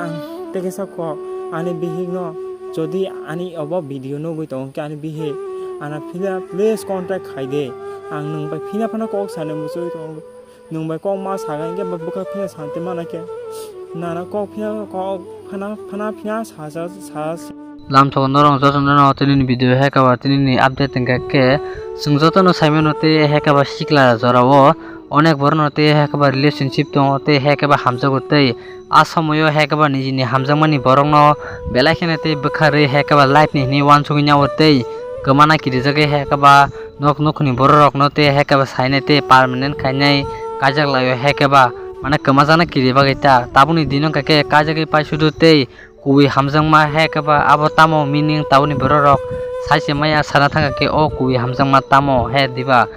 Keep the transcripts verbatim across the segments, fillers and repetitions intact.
Ang tei kisa kok ani bihikno, jodi ani obo video nugwi tongo khe ani bihik, ana phina please contact khai de. Ang nwng bai phina phano kok sani muchungwi tongo. Nwng bai kok ma saga hinkhe bwkha phina santi mana khe. Nana kok phina kok phana phana phina sa sa sa. Lamsogo norok jotono tini ni video hai kaba tini ni update wngkha khe, chwng jotono saimano tei hai kaba sikla jorao onek borokno tei hai kaba relationship tongo tei hai kaba hamjago tei a somoyo hai kaba nijini hamjakmani borokno belai kheno tei bwkharwi hai kaba life ni hwnwi uansugwi nyawo tei kwmana kirijagwi hai kaba nok nukhungni bororokno tei hai kaba sainai tei permanent khainai kaijak laio hai kaba mane kwmajaknai kiri bagwi ta tabukni dino hwnkha khe kaijagwi paisudu tei kubui hamjakma hai khe ba abo tamo meaning tabukni bororok sai se maya sana thangkha khe o kubui hamjakma tamo he diba?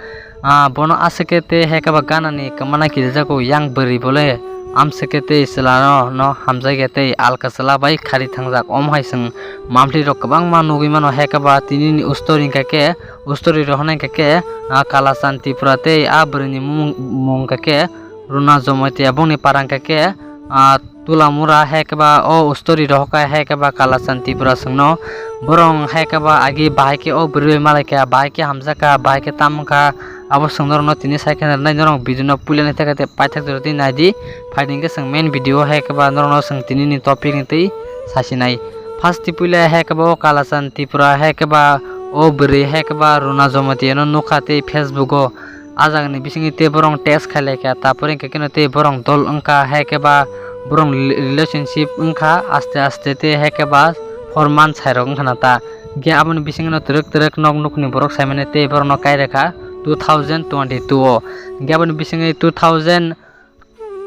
Ah, bono aswk khe tei hai khe ba ganani kwmana kirijak o yang bwrwi bole amswk khe tei chwla no, no hamjak ya tei alka chwla bai khari thangjak. Omo hai chwng mampli rok kwbangma nugwi mano hai khe ba tini ni ustori hwnkha khe ustori rok hwnwi hwnkha khe, ah, Kalachan Tripura tei a bwrwi ni mung, mung hwnkha khe Runa Jomotia bongni para hwnkha khe, ah, Tulamura hai khe ba o story rohor kha hai khe ba Kalachan Tripura chwngno borong hai khe ba agi bahai khe o bwrwi bai malai kha, bahai khe hamjak kha, bahai khe tam wng kha, abo chwng norokno tini sai khe nai norok video no puila nai thaka tei paithak jora tei nai di. Phaidi hwnkhe chwng main video hai khe ba norokno chwng tini ni topic ni tei sasinai. First tei puila hai khe ba o Kalachan Tripura hai khe ba o bwrwi hai khe ba Runa Jomotia no nukha tei Facebook o. Ah jagani bisingo tei borong text khai lai kha, ta pore hwnkhe kheno tei borong dol wng kha, hai khe ba borong rela-, relationship wng kha, aste aste tei hai khe ba four months hai rok wng kha na ta. Hwnkhe aboni bisingo twrwk twrwk nok nukhungni borok sai mani tei borokno kai rwkha two thousand twenty-two o. Hwnkhe aboni bisingo two thousand,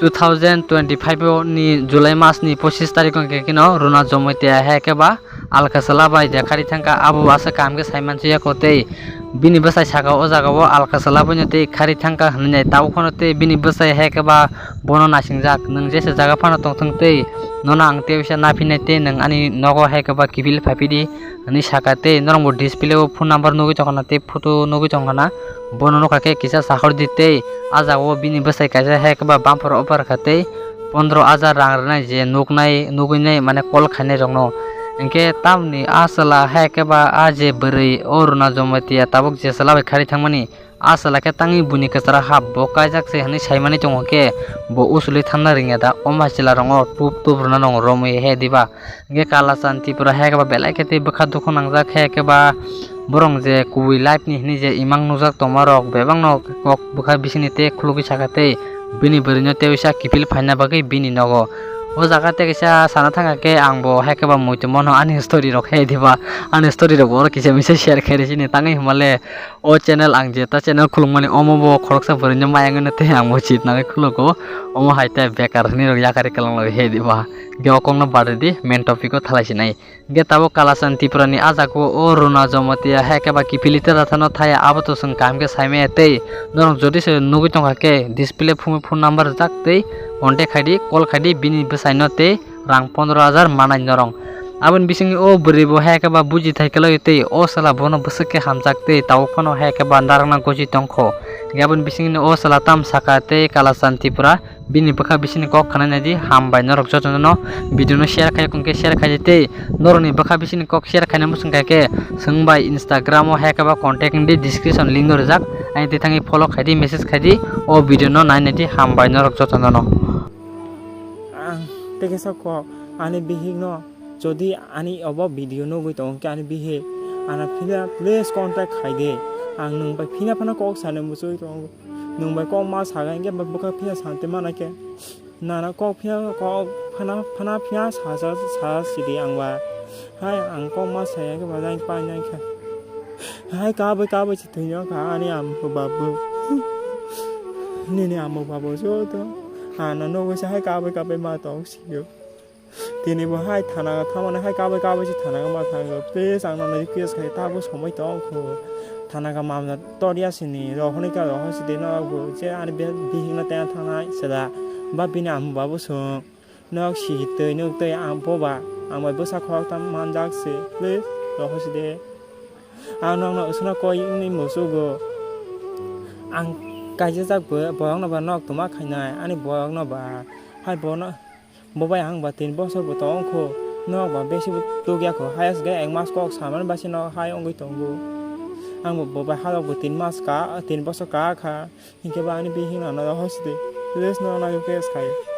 two thousand twenty-five o ni July mas ni pochis tarikh o hwnkhe kheno Runa Jomotia hai khe ba alka chwla bai je khari thangkha, abo aswk kaham khe sai mansi ya kho tei bini bwsai saka o jaga o alka chwla bai no tei khari thangkha hwnwi nai, tabuk phano tei bini bwsai hai khe ba bono naisingjak, "Nwng jesa jaga phano tongthwng tei nono ang tei uaisa naphinai tei nwng ani nogo hai khe ba kiphil phaiphidi," hwnwi saka tei norok bo display o phone number nugwi tongkha na tei photo nugwi tongkha na, bono nukha khe kisa sahor di tei ah jaga o bini bwsai kaisa hai khe ba bumper offer kha tei pondro hajar rang rwnai je nuknai, nugwinai mane call khainai rokno. Hinkhe tamoni ah chwla hai khe ba ah je bwrwi o Runa Jomotia tabuk je chwla bai khari thangmani, ah chwla khe tangwi buini kwcharo hap bo kaijak se hwnwi saimani tongo khe bo uchulwi thanna rwngya da, omo hai chwla rokno tup tup rwna nang romwi he diba? Hingke Kalachan Tripura hai khe ba belai khe tei bwkha dukhu nangjak, hai khe ba borong je kubui life ni hwnwi je imang nukjak tongma rok bebak no kok bwkha bisingni tei khulugwi sakha tei bini bwrwi no tei uaisa kiphil phaina bagwi bini nogo. O jaga tei kaisa sana thangkha khe ang bo hai khe ba muitu mano ani story rok hai diba, ani story rok bo oro kisa misa share khairi sini tangwi hwnmale. O channel ang jeta channel khulukmani omo bo khoroksa bwrwino maya wngwi tei ang bo chit nangwi khulugo. Omo hai tei bekar hwnwi rok yakari kwlanglawi he diba. Hingke o kokno bardi di main topic o thalai sinai. Hingke tabuk Kalachan Tripura ni ah jaga o Runa Jomotia hai khe ba kiphilwi tei rathano thaya abo to chwng kaham khe saimaya tei norok jodi se nugwi tongkha khe display phone, phone number rijak tei contact khaidi, call khaidi bini bwsaino tei rang pondro hajar manai norong. Aboni bisingni o bwrwi bo hai khe ba buji thai kwlai tei o chwla bono bwswk khe hamjak tei tabuk phano hai khe ba narwkna goji tongkho. Hingke aboni bisingni o chwla tam saka tei Kalachan Tripura bini bwkha bisingni kok khna nai di. Hambai norok jotono no video no share khai khe share khai di tei norokni bwkha bisingni kok share khaina muchung kha khe chwng bai Instagram o hai khe ba contact ni description link no rijak, ani tei thangwi follow khai di, message khai di, o video no nai nai di. Hambai norok jotono no. Ang tei kaisa kok ani bihik no, jodi ani obo video nugwi tongo khe ani bihik, ana phina please contact khai de. Ang nwng bai phina phano kok sani muchungwi tongo. Nwng bai kok ma saga hinkhe bwkha phina santi mana khe. Nana kok phina kok phana phana phina sa sa sa sidi ang ba. Hai ang kok ma saya khe ba jang pai nang khe. Hai kabui kabui se thwino kha ani ambo babu. Nini ambo babu joto. Ano nugwi se hai kabui kabui ma tong sio. Tini bo hai thana thamani hai kabui kabui se thana ma thang. Please ang no request khai tabuk somoi tong kho. Thana ka mamla toria sini rohoni ka rohon sidi no bo je ani bihik no tena thanai sida. Ba bini ambo babu song. Nok si twi nuk twi ang boba ang bai bwsa khoroktham manjak se, please rohor si de. Ang nokno usuna koi wngwi musugo. Ang kaijajak bo borokno ba nok tuma khainai ani borokno ba hai bono Bo bai ang ba tin bosor bo tong kho, nok ba besi bo tugya kho, highest ge ek mas kok samani basi no hai wngwi tongo. Ang bo, bo bai halok bo tin mas ka, tin bosor ka kha, hinkhe ba ani bihik no ano hosti, rest no nagwi khe khai.